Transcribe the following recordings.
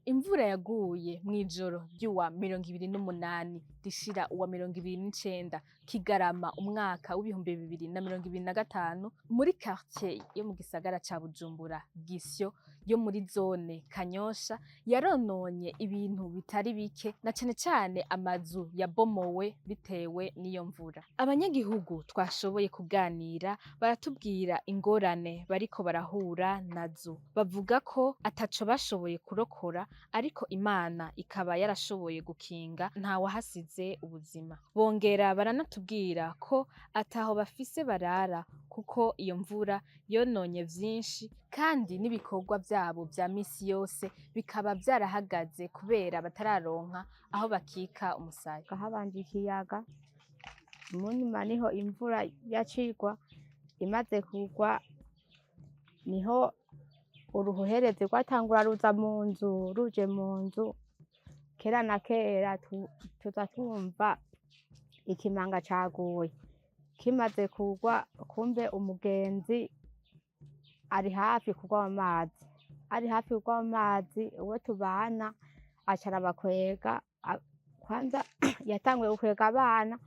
Imvura yaguye mw'ijoro ry'uwa 28 rishira uwa 29 Kigarama umwaka w'2025 muri quartier yo mu gisagara ca Bujumbura, Gisyo, yo muri zone Kanyosha, yarononye ibintu bitari bike, na cane cane amazu yabomowe bitewe n'iyo mvura. Abanyagihugu twashoboye kuganira baratubwira ingorane bariko barahura nazo. Bavuga ko ataco bashoboye kurokora, ariko Imana ikaba yarashoboye gukinga, ntawahasize ubuzima. Bongera baranatubwira ko ataho bafise barara, kuko iyo mvura yononye vyinshi, kandi n'ibikorwa vyabo vya misi yose bikaba vyarahagaze kubera batararonka aho bakika umusaya. Habanje ikiyaga, munyuma niho imvura yacigwa. Imaze kugwa niho uruhuherezi rwatangura ruza mu nzu. Ruje mu nzu, kera na kera tuza twumva ikimanga caguye. Kimaze kugwa, kumbe umugenzi ari hafi kugwa mu mazi, ari hafi kugwa mu mazi. Uwo tubana aca arabakwega. Kwanza yatanguye gukwega abana.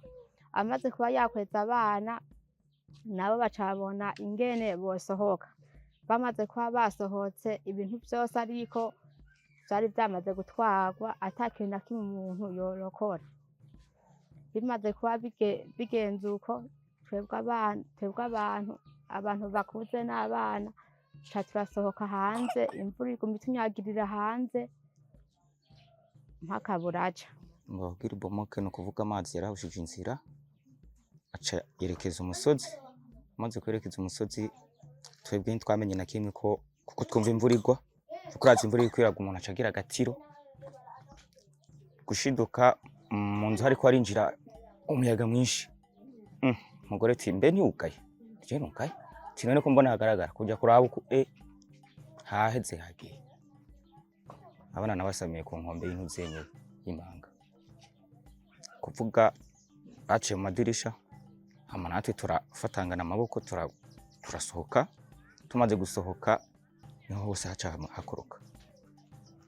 Amaze kuba yakweza abana, nabo baca babona ingene bosohoka. Bamaze kuba basohotse, ibintu vyose ariko vyari vyamaze gutwarwa, ata kintu na kimwe umuntu yorokora. Bimaze kuba bigenze uko, twebwe abantu bakuze n'abana tuca turasohoka hanze. Imvura iguma itunyagirira hanze mpaka buraca. Ngo kugira ibomoke, ni ukuvuga amazi yarahushije inzira, aca yerekeza umusozi. Amaze kwerekeza umusozi, twebwe ntitwamenye na kimwe ko kuko twumva imvura igwa, kuko urazi imvura iriko iragwa umuntu aca agira agatiro. Gushiduka mu nzu hariko harinjira umuyaga mwinshi. Umugore ati: "Mbe ntiwugaye?" Je nugaye. Ati: "None ko mbona hagaragara?" Kuja kuraba uku, haheze hagiye. Abana nabasamiye ku nkombe y'intuzenye y'imanga, kuvuga baciye mu madirisha, hama natwe turafatangana amaboko, turasohoka. Tumaze gusohoka niho hose haca hakoroka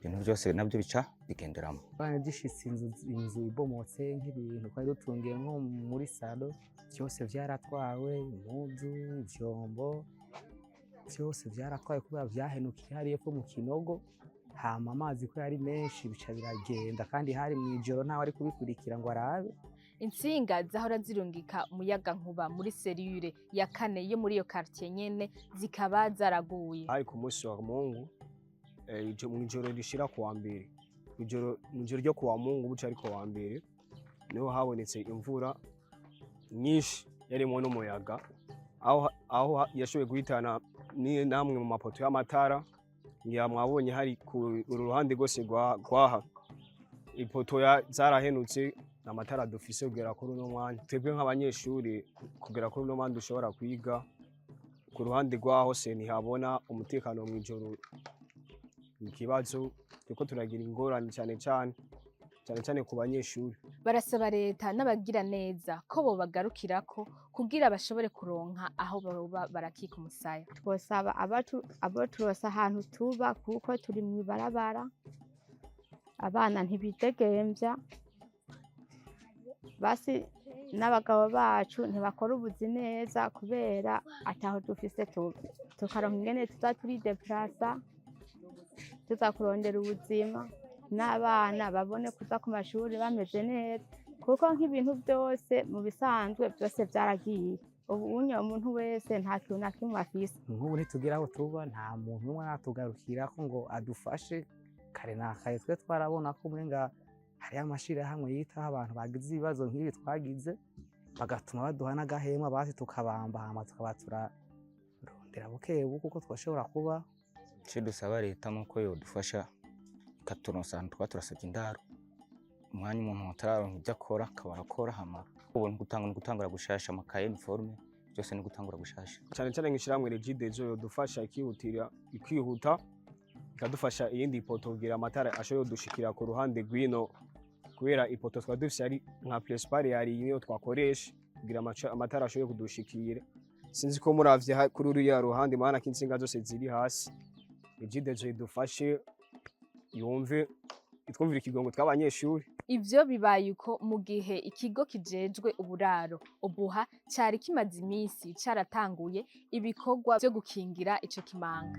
ibintu byose, nabyo bica bigenderamo. Bana gishitse, inzu ibomotse, nk'ibintu twari dutungiye nko muri salon byose vyaratwawe: impuzu, ivyombo, byose vyaratwawe kubera vyahenukiye hariya epfo mu kinogo. Hama amazi ko yari menshi, bica biragenda, kandi hari mw'ijoro, ntawe ari kubikurikira ngo arabe. Intsinga zahora zirungika umuyagankuba muri cellule ya kane yo muri iyo quartier nyene zikaba zaraguye. Hari ku munsi wa Mungu, mw'ijoro rishira kuwa mbere, mw'ijoro ryo kuwa Mungu buca ariko wa mbere, niho habonetse imvura nyinshi yarimwo n'umuyaga, aho yashoboye guhitana namwe mu mapoto y'amatara. Ngira mwabonye hari ku uru ruhande rwose rwaha ipoto zarahenutse. Amatara dufise kugera kuri uno mwanya, twebwe nk'abanyeshuri, kugera kuri uno mwanya dushobora kwiga ku ruhande rwaho se ntihabona. Umutekano mw'ijoro ni ikibazo, turiko turagira ingorane cyane cyane, cyane cyane ku banyeshuri. Barasaba leta n'abagira neza ko bobagarukirako kugira bashobore kuronka aho boba barakika umusaya. Twosaba abo turonse ahantu tuba, kuko turi mw'ibarabara, abana ntibidegemvya, basi n'abagabo bacu ntibakora ubuzi neza kubera ataho dufise tuba, tukaronka ingene tuza turideplasa tuza kurondera ubuzima, n'abana babone kuza ku mashuri bameze neza, kuko nk'ibintu byose mu bisanzwe byose vyaragiye. Ubu unye umuntu wese nta kintu na kimwe afise. Nk'ubu ntitugira aho tuba, nta muntu n'umwe aratugarukirako ngo adufashe. Kare na kare twe twarabona ko umenga hariho amashirahamwe yitaho abantu bagize ibibazo nk'ibi twagize, bagatuma baduha n'agahema basi tukabamba, hama tukaba turarondera buke buke uko twashobora kuba. Icyo dusaba leta nuko yodufasha ikaturonsa ahantu twaba turasabye indaro, umwanya umuntu atararonka ibyo akora akaba arakora. Hama ubu ni gutangura gushasha amakaye, uniforme, byose ni gutangura gushasha. Cyane cyane nk'ishirahamwe Regideso yodufasha ikihutira, ikihuta ikadufasha iyindi poto kugira amatara ashobore kudushikira ku ruhande rw'ino, kubera ipoto twari dufise ari nka principale yari niyo twakoresha kugira amatara ashobore kudushikira. Sinzi ko muravye kuri ruriya ruhande, murabona ko intsinga zose ziri hasi. Regideso idufashe. Yumve itwumvira ikigongo tw'abanyeshuri. Ivyo bibaye uko mu gihe ikigo kijejwe uburaro Obuha cari kimaze imisi caratanguye ibikorwa vyo gukingira ico kimanga.